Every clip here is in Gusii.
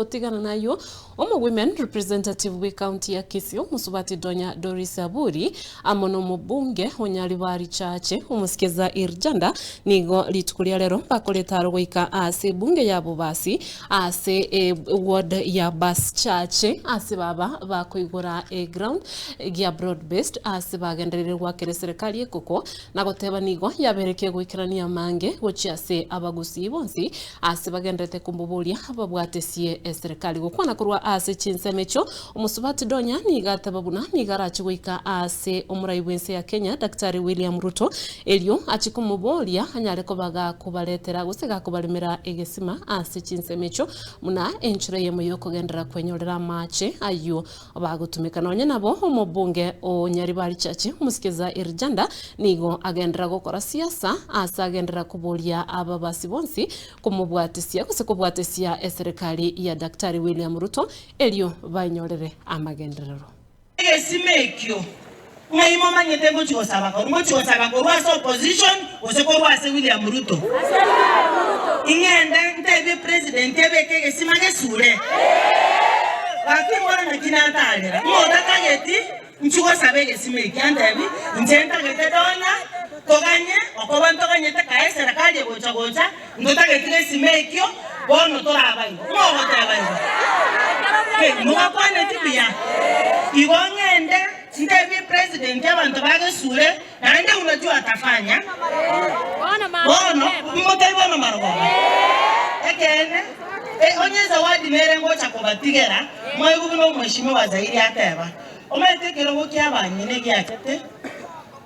Gotigana nayio, omo Women Representative bw'ecounty ya Kisii omosubati Donya Doris Aburi amo nomobunge o Nyaribari Chache omosike Zair Janda nigo rituko ria rero bakorete aro goika ase ebunge ya Bobasi ase eward ya Bas Chache ase baba bakoigora eground gia broad based ase bagenderire goakera eserekari ekoko na goteba nigo yaberekia goikerania amange gochia ase abagusii bonsi Ase bagenderete komboboria babwatesie eserekari gokwana korwa ase chinsemo echio, omosubati Donya nigo ateba buna nigo arache goika ase omorai bw'ense ya Kenya Daktari William Ruto erio achie komoboria anyare koba gakobaretera gose gakobaremera egesima ase chinsemo echio buna enchera eyemo yokogenderera kwenyorera amache ayio bagotumeka. Nonye nabo omobunge o Nyaribari Chache omosike Zair Janda nigo agenderera gokora siasa ase agenderera koboria ababasi bonsi komobwatisia gose kobwatesia eserekari ya Daktari William Ruto erio bainyorere amagenderero. Egesima ekio ng'ai momanyete ngochia gosaba korwa? Ngochia gosaba korwa ase opposition gose korwa ase William Ruto? Ing'ende ntebie president ebeke egesima gesure? Gaki mbore naki natarera ng'a otatageti nchia gosaba egesima eki antebi inche ntagete donya toganye okoba ntoganyete kae eserekari egocha gocha ntotageti gesima ekio bono toraba igo. Ng'a ogoteba igo? Mogakwaneti buya? Igo ng'ende Ntebie president abanto ba Gesure naende unajua atafanya bono motebi bono marogoba ekeene onye ezawadi nere ngocha kobatigera mwaigwe buna omweshimiwa Zairi ateba omanyete ekerogo kia abang'ina egiachete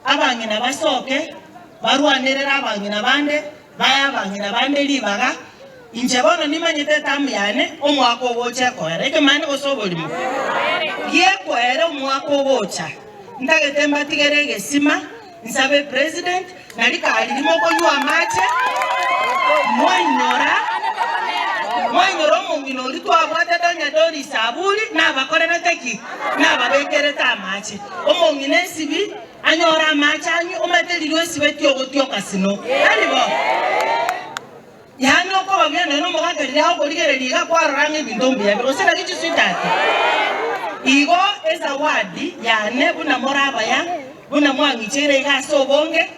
abang'ina basoke barwanerere abang'ina bande Bae abang'ina bande ribaga, inche bono nimanyete etamu yane, omwaka ogocha ekoera. Ekemani gose oborimo? Gekoera omwaka ogocha. Ntagete mbatigere egesima, nsabe president, na rikari rimokonywa amache, mwainyora, mwainyora omong'ina oria twabwate Donya Doris Aburi, nabakorerete ki? Nababekerete amache. Omong'ina esibi. Anyore amache anywe, omanyete riria osibetie ogotioka sino. Tari bo? Yaani okoba buya nonya nomogaka riria agokorigereria iga kwarora ng'a ebinto mbuya bire, gose naki chisweetheart? Igo ezawadi yane buna more abaya, buna mwang'icheire iga ase obonge,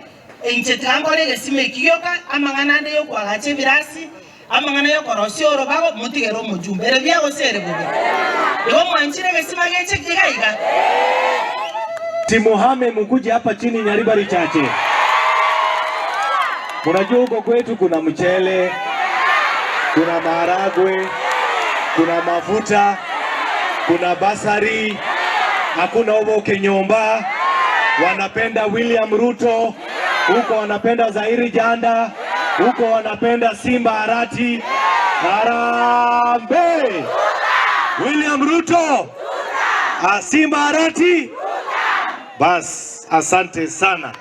inche tiga nkore egesima eki gioka, amang'ana ande yokoagacha ebirasi, Amang'ana y'okorosia orobago motigere omojumbe, ere buya gose ere bobe? Igo mwanchire egesima geche iga iga? Timuhame mukuje hapa chini Nyaribari Chache. Munajua huko kwetu kuna mchele, kuna maharagwe, kuna mafuta, kuna basari, hakuna oboke nyomba. Wanapenda William Ruto, huko wanapenda Zairi Janda, huko wanapenda Simba Arati. Harambee! William Ruto! Ah, Simba Arati! Bas, asante sana.